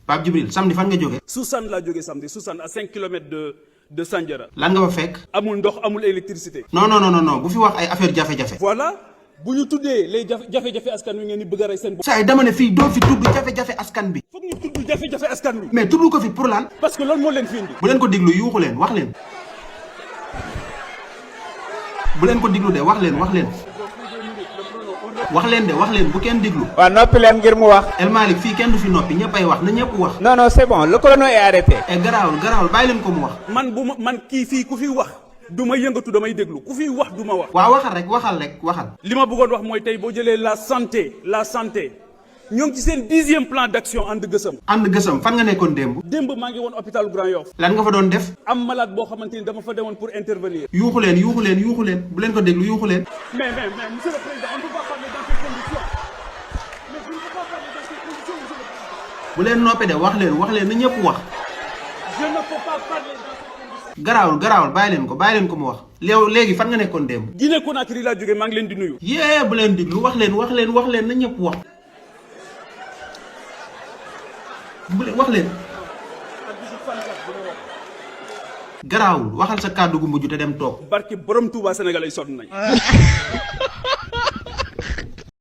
Pape Djibril samedi fan nga jóge. Sousane laa jóge samedi Sousane à 5 kilomètres de Sandiara. lan nga fa fekk. amul ndox amul électricité. non bu fi wax ay affaire jafe-jafe. voilà bu ñu tuddee les jafe-jafe askan wi ngeen di bëgg a rey seen bopp. saa yi dama ne fii doo fi tudd jafe-jafe askan bi. foog ñu tudd jafe-jafe askan wi. mais tudd ko fi pour lan. parce que loolu moo leen fi indi. bu leen ko diglu yuuxu leen wax leen. bu leen ko diglu de wax leen. wax leen bu kenn diglu. waaw noppi leen ngir mu wax. El Malick fii kenn du fi noppi ñëppay wax na ñëpp wax. non c'est bon le chrono est arrêté. garaawul bàyyi leen ko mu wax. man kii fii ku fi wax du ma yëngatu damay déglu ku fi wax du ma wax. waaw waxal rek waxal. li ma bëggoon wax mooy tey boo jëlee la santé ñoo ngi ci seen 10e plan d'action ànd gësam. ànd gësam fan nga nekkoon démb. démb maa ngi woon hôpital Grand Yoff. lan nga fa doon def. am malade boo xamante ni dama fa demoon pour intervenir. yuuxu leen bu leen ko déglu yuuxu leen. mais monsieur le président on ne peut pas parler dans ces conditions. mais je ne peux pas parler dans ces conditions monsieur le président. bu leen noppee de wax leen na ñëpp wax. je ne peux pas parler dans ces conditions. garaawul bàyyi leen ko mu wax. léegi fan nga nekkoon démb. Guinée Conakry laa jógee maa ngi leen di nuyu. bu leen diglu wax leen na ñëpp wax. wax leen. garaawul waxal sa kàddu gu mujj te dem toog. barke borom Touba Sénégal ay sonn nañ.